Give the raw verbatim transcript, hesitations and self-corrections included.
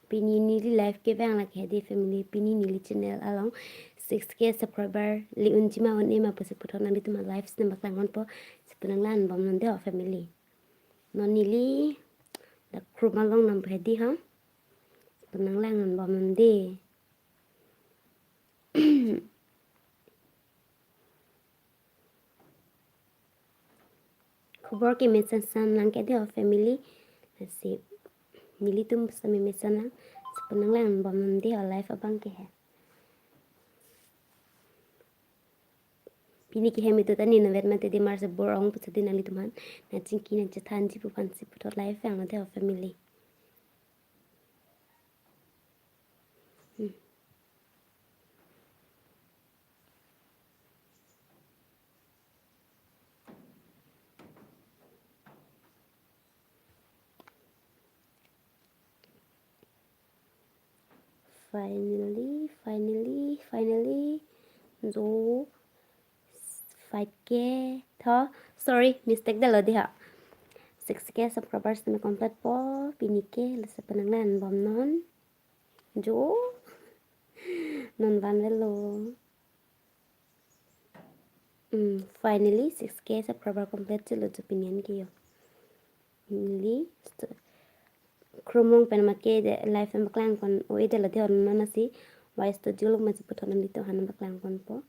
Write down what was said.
Pini neli live kevang lake hedi family, pini neli channel along six K subscriber le unji ma un-e ma pusi puthot nanglitum live si nangpaklang ponpo, si pu nanglang bom non de ho family. Non neli dak Chrome along nangpo hedi ha, si pu nanglang bom non de. Khobor ke mesensen lang ke de ho family. Lasi nelitum sami mesen lang. Si pu nanglang bom non de ho live abang ke he. Pini ke hem itu ta ne nangvet mate de mar se bor-ong pusi de nanglitum aphan. Nangchingki nangchethanji pu aphan si puthot live vang lo de ho family. Hmm. Finally, finally, finally. Jo five K tho. Sorry, mistake dalo de ha. Six K subscribers tame complete po. Pini ke lasi pu nanglang bom non. Jo. Non vanvelo. Hmm, finally six K subscriber complete chelo jo pini an ke jo. Finally st- Chrome along pen ma ke de live nangpaklang pon o-e de lo de ho non lasi Y Studio along ma si puthot nanglitum aphan nangpaklang ponpo.